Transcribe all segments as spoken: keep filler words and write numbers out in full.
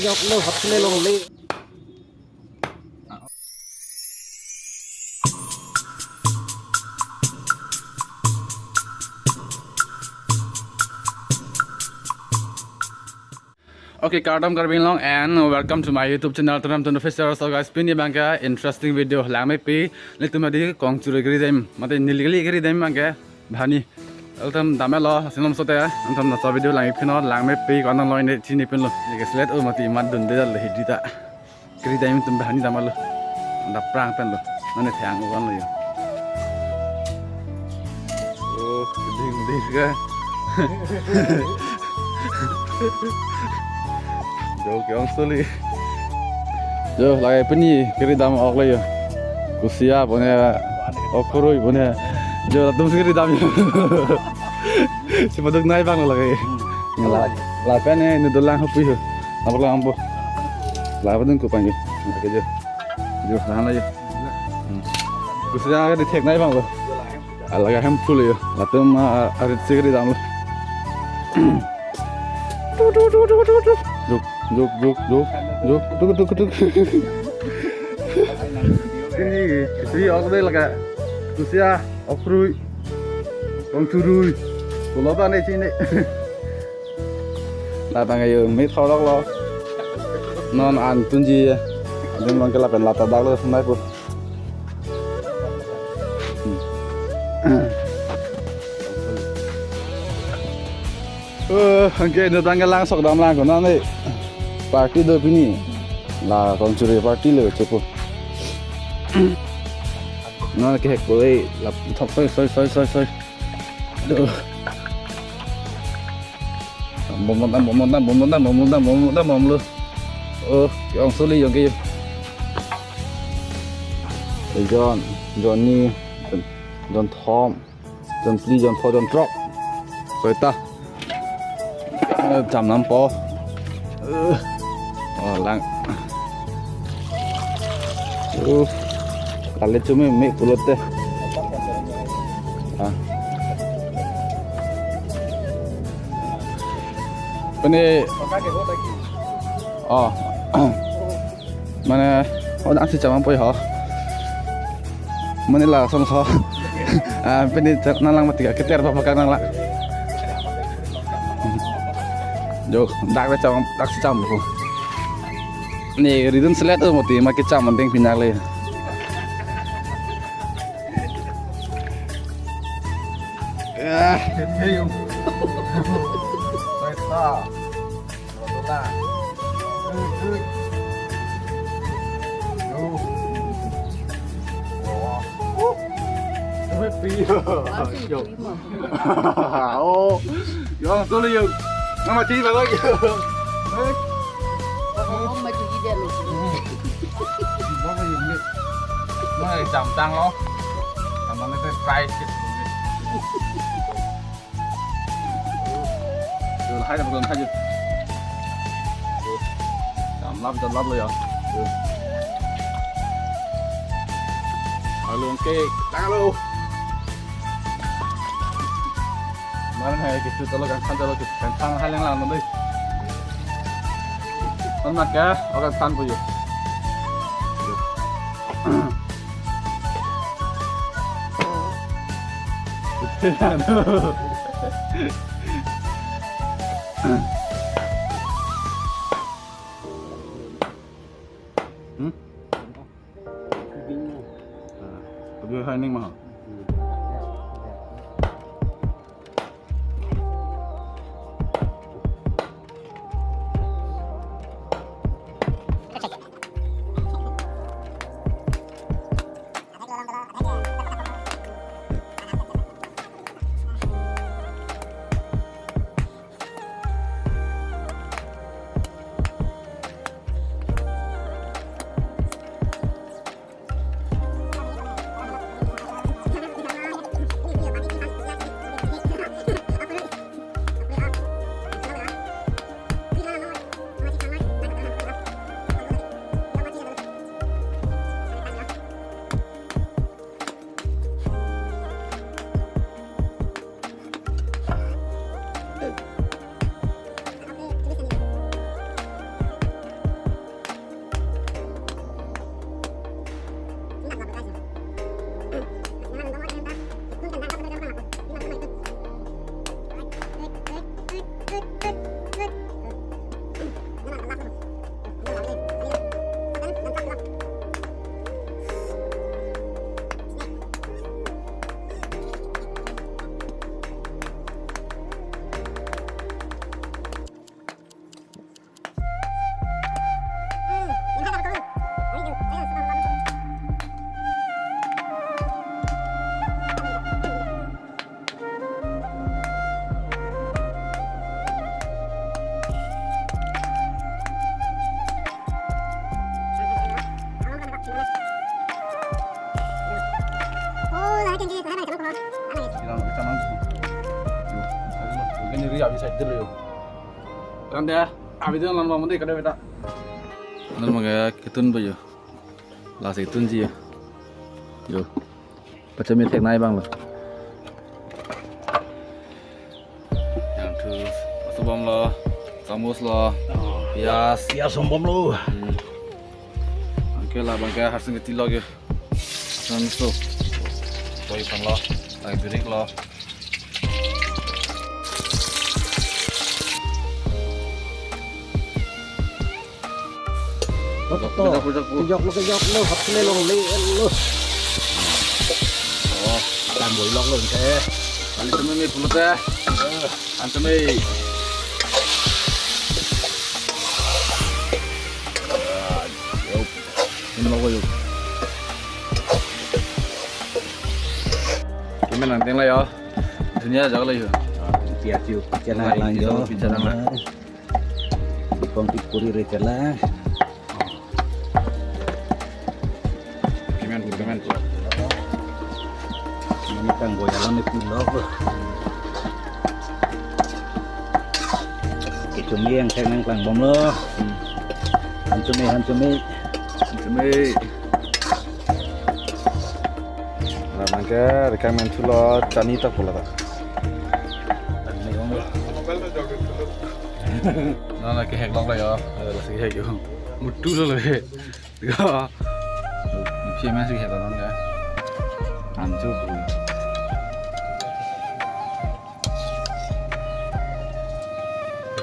Yok lo, hot sile longle. Okay, kardom Karbi Anglong and welcome to my YouTube channel, Tram Tun Official. So guys, pini abangke interesting video langmepi, nelitum adi Kongchurui kiri dam, mate neli kali kiri dam abangke, bhani. Altam damlo, sinom sote, altam laso video langmepi non, langmepi ko anong lo ne chinipinlo. Ye ke slet o mati mat dunde dal hidi ta. Kiri dam atum bhani damlo. Dak prang penlo. Nane thang uan lo yo. Oh, ding ding ka. Jo, ke-ong soli. Jo, lake pini kiri dam ok lo yo. Kusia pone, okrui pone. Jo, latum kiri dam yo. Si paduk nai abang lo lake. Hmm. La, lapen ne, ne dolang hapu yo. Apa lang ambo. La padun ko pangge. Lake jo. Jo, lahan lo yo. Hmm. Kusia ke dithek nai abang lo. Alaga hem full yo. Latum, ah, arit si kiri damlo. Juk, juk, juk, juk. Juk, juk, juk, juk. Pini, si ok de lake. Kusia, okrui. Kongchurui. Pulo ta ne chini. Labang ayo, mit tholok lo. Non an tunji. Adin abangke lapen lata dak lo, nai pu. Eh, anke inut abangke langsok damlang ko nane. Party do pini. La Kongchurui party lo chepo. Non kehek ko e, la thok soi, soi, soi, soi, soi. Aduh. Bom, bom, bom, bom, bom, bom, bom, bom, bom, bom, bom, bom, lo. Oh, ke-ong soli yo ke yo. Eh, John, Johnny, John Tom, John Pli, John Paul, John Truck. Soita. Eh, jam nam po. Eh. Oh, lang. Uh. Kali cumi mi pulote. Ah. Pene. Oh. Mane, oh, nang si cham poi ho. Mane la song ho. Ah, pene chak nang lang mati ka keter ba pakang nang la. Jo, dak le cham, dak si cham ko. Ne ridun selet o mati ma kecham mending pinak le. Ah. Hey, yo. Baik, ta. Oh, yo, solo yo. Nama ti ba lagi. Oh, maju di dia lo. Ba ba yung ni. Mai jam tang lo. Tama na price kit. Yo, lahai na pagawai haji. Jam lap, jam lap lo ya. Yo. Alo, oke, tang lo. Mana hai kisu talo kan san talo kisu kan san hai lang lang doi. Mana kya? Okan san puyo. Yo. Hmm? Ah, lebih high ning mah. Abi side dulu yo. Kan dia, abi itu nonbom mandi kada beta. Nonbom ke ketun ba yo. Lasi tunji yo. Yo. Pachami thek nai abang lo. Yang thu, aso bomlo, samus lo, pias. Pias som bomlo. Hmm. Anke la abang ke harsing keti lo ke. Nonso. Koi pan lo, tai birik lo. Betul. Kejok, kejok, kejok. Kejok lo, kejok lo, hap sile longle lo. Oh, tan boi lok lo ke. Kali teme me pulut ya. An teme. Ah, yo. Ini lo yo. Kemen nangteng la yo. Dunia jaga la yo. Pias yo, chana lang yo. Chana lang. Di kong pit kuri re chala. Kemen, kemen. Ini tang boy alam itu lo. Kechumi yang saya nang klang bomlo. Han chumi, han chumi. Han chumi. La abang ke rekang men thulo chani tak pula ta. Nana kehek lok la yo. Eh, lasi kehek yo. Mutu lo le. Yo. Ipsi mas kehek lo nang ya. Anju.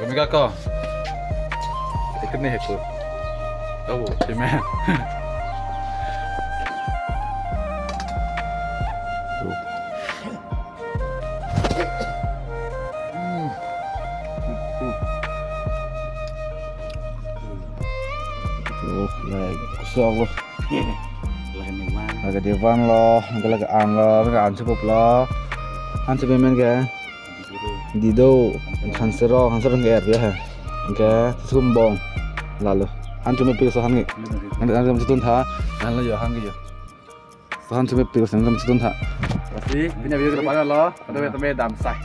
Kami kaka. Ikut nih aku. Oh, si men. Oh, ya, kusok lo. Lake devan lo, lake an lo, lake an chupop lo. Han chupe men ke. Dido, han serong, han serong ke er ya. Ke sumbong. Lalo. Han chume pik so han ke. Han, han chume chitun tha. Han lo yo, han ke yo. So han chume pik so han chume chitun tha. Lasi, pini video kita pada lo. Ada tame dam sai.